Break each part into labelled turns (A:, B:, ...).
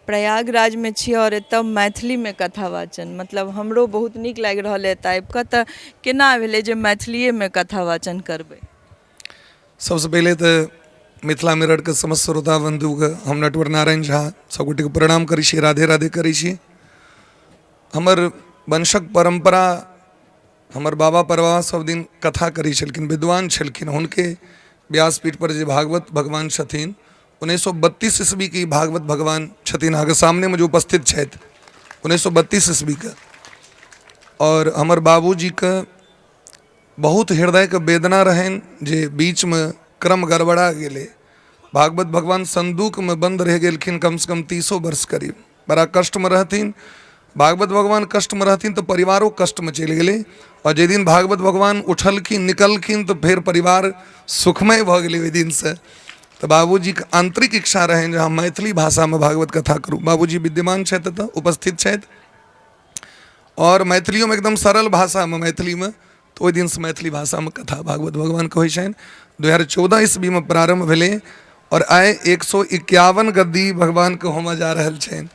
A: प्रयागराजमे छी आओर एतऽ मैथिलीमे कथा वाचन, मतलब हमरो बहुत नीक लागि रहल अइ एतऽ आबिकऽ। तऽ केना भेलै जे मैथिलिएमे कथा वाचन करबै?
B: सबसँ पहिले तऽ मिथिला मिररके समस्त श्रोता बन्धुके हम नटवर नारायण झा सबगोटेके प्रणाम करै छी, राधे राधे करै छी। हमर वंशक परम्परा, हमर बाबा परबाबा सब दिन कथा करै छलखिन, विद्वान छलखिन। हुनके व्यासपीठ पर जे भागवत भगवान छथिन, 1932 ईस्वीके ई भागवत भगवान छथिन, अहाँके सामनेमे जे उपस्थित छथि, 1932 ईस्वीके। आओर हमर बाबूजीके बहुत हृदयके वेदना रहनि जे बीचमे क्रम गड़बड़ा गेलै, भागवत भगवान सन्दूकमे बन्द रहि गेलखिन कमसँ कम 30 वर्ष करीब। बड़ा कष्टमे रहथिन भागवत भगवान। कष्टमे रहथिन तऽ परिवारो कष्टमे चलि गेलै, आओर जाहि दिन भागवत भगवान उठलखिन, निकलखिन, तऽ फेर परिवार सुखमय भऽ गेलै ओहि दिनसँ। तऽ बाबूजीके आन्तरिक इच्छा रहनि जे हम मैथिली भाषामे भागवत कथा करू। बाबूजी विद्यमान छथि, एतऽ उपस्थित छथि, आओर मैथिलियोमे एकदम सरल भाषामे, मैथिलीमे। तऽ ओहि दिनसँ मैथिली भाषामे कथा भागवत भगवानके होइ छनि। 2014 ईस्वीमे प्रारम्भ भेलै आओर आइ 151 गद्दी भगवानके होमऽ जा रहल छनि।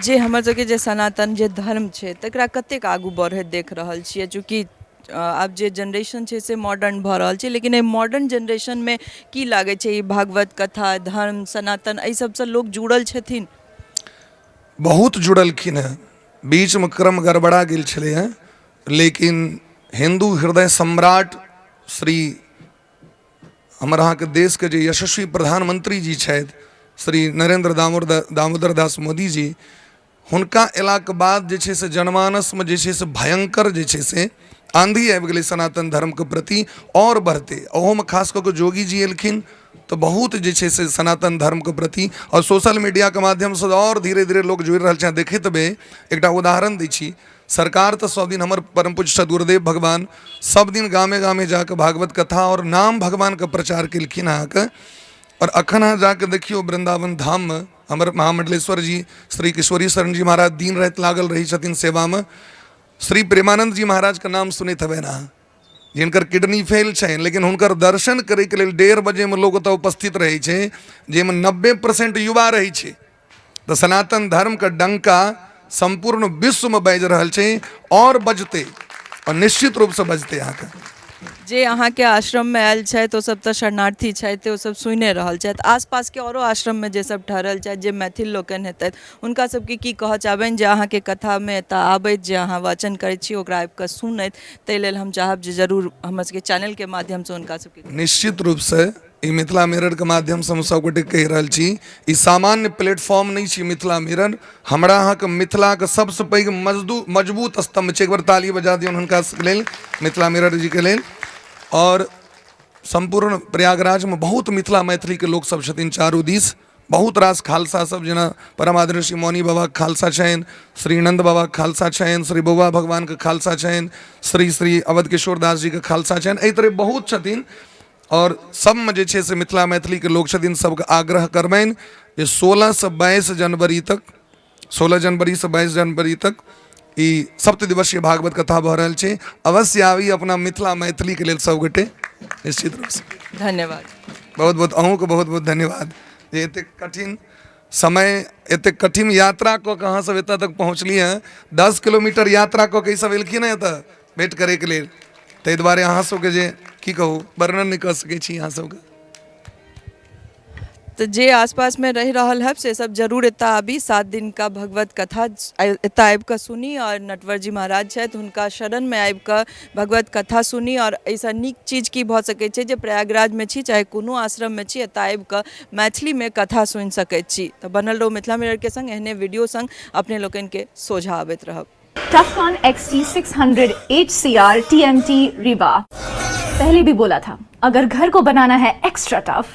A: जे हमर सबके जे सनातन जे धर्म छै, तकरा कतेक आगू बढ़ैत देख रहल छियै? चूँकि आब जे जेनरेशन छै से मॉडर्न भऽ रहल छै, लेकिन एहि मॉडर्न जेनरेशनमे की लागै छै, ई भागवत कथा, धर्म, सनातन, एहि सबसँ लोक जुड़ल छथिन?
B: बहुत जुड़लखिन हेँ। बीचमे क्रम गड़बड़ा गेल छलै हेँ, लेकिन हिन्दू हृदय सम्राट श्री हमर अहाँके देशके जे यशस्वी प्रधानमंत्री जी छथि, श्री नरेंद्र दामोदर दामोदर दास मोदी जी, हुनका अयलाके बाद जे छै से जनमानसमे जे छै से भयङ्कर जे छै से आँधी आबि गेलै सनातन धर्मके प्रति आओर बढ़तै। ओहोमे खास कऽ कऽ योगी जी एलखिन तऽ बहुत जे छै से सनातन धर्मके प्रति, आओर सोशल मीडियाके माध्यमसँ आओर धीरे धीरे लोक जुड़ि रहल छै। देखैत हेबै, एकटा उदाहरण दै छी। सरकार तऽ सब दिन, हमर परम पूज्य सदगुरुदेव भगवान सब दिन गामे गामे जाकऽ भागवत कथा आओर नाम भगवानके प्रचार केलखिन अहाँके। आओर अखन अहाँ जाकऽ देखियौ वृन्दावन धाममे, हमर महामंडलेश्वर जी श्री किशोरी शरण जी महाराज दिन राति लागल रहै छथिन सेवामे। श्री प्रेमानंद जी महाराजके नाम सुनैत हेबै ने अहाँ, जिनकर किडनी फेल छनि, लेकिन हुनकर दर्शन करैके लेल 1:30 बजेमे लोक ओतऽ उपस्थित रहै छै, जाहिमे 90% युवा रहै छै। तऽ सनातन धर्मके डंका सम्पूर्ण विश्वमे बाजि रहल छै आओर बजतै, आओर निश्चित रूपसँ बजतै अहाँके।
A: जे अहाँके आश्रममे आयल छथि, ओसभ तऽ शरणार्थी छथि, ओसभ सुनिए रहल छथि। आसपासके आओरो आश्रममे जे सब ठहरल छथि, जे मैथिल लोकनि हेतथि, हुनका सबके की कहऽ चाहबनि जे अहाँके कथामे एतऽ आबैत, जे अहाँ वाचन करै छी, ओकरा आबिकऽ सुनैत, ताहि लेल हम चाहब जे जरूर हमर सबके चैनलके माध्यमसँ हुनका सबके।
B: निश्चित रूपसँ ई मिथिला मिररके माध्यमसँ हम सभगोटे कहि रहल छी, ई सामान्य प्लेटफॉर्म नहि छी। मिथिला मिरर हमरा अहाँके मिथिलाके सबसँ पैघ मजबूत स्तम्भ छै। एक बेर ताली बजा दियौन हुनका सबके लेल, मिथिला मिरर जीके लेल। आओर सम्पूर्ण प्रयागराजमे बहुत मिथिला मैथिलीके लोकसभ छथिन। चारू दिस बहुत रास खालसा सब, जेना परम आदरणीय श्री मौनी बाबाके खालसा छनि, श्री नन्द बाबाके खालसा छनि, श्री बौआ भगवानके खालसा छनि, श्री श्री अवध किशोर दास जीके खालसा छनि, एहि तरहे बहुत छथिन। आओर सबमे जे छै से मिथिला मैथिलीके लोक छथिन। सबके आग्रह करबनि जे 16सँ 22 जनवरी तक, 16 जनवरीसँ 22 जनवरी तक ई सप्त दिवसीय भागवत कथा भऽ रहल छै। अवश्य आबी अपना मिथिला मैथिलीके लेल सबगोटे निश्चित रूपसँ।
A: धन्यवाद।
B: बहुत बहुत अहूँके बहुत बहुत धन्यवाद जे एतेक कठिन समय, एतेक कठिन यात्रा कऽ कऽ अहाँ सब एतऽ तक पहुँचलियै हँ। 10 किलोमीटर यात्रा कऽ कऽ ई सब एलखिन हँ एतऽ भेँट करैके लेल। ताहि दुआरे अहाँ सबके जे की कहू, वर्णन नहि कऽ सकै छी अहाँ सबके।
A: तऽ जे आसपासमे रहि रहल हैब, से सब जरूर एतऽ आबी, 7 दिनका भगवत कथा एतऽ आबि कऽ सुनी आओर नटवर जी महाराज छथि, हुनका शरणमे आबि कऽ भगवत कथा सुनी। आओर एहिसँ नीक चीज की भऽ सकै छै जे प्रयागराजमे छी, चाहे कोनो आश्रममे छी, एतऽ आबि कऽ मैथिलीमे कथा सुनि सकैत छी। तऽ बनल रहू मिथिला मिररके संग, एहने वीडियो संग अपने लोकनिके सोझा आबैत रहब।
C: Tufcon XT600 HCR TMT Rebar। पहले भी बोला था, अगर घर को बनाना है एक्स्ट्रा टफ,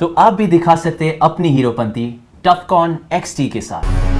D: तो आप भी दिखा सकते हैं अपनी हीरोपंती टफकॉन XT के साथ।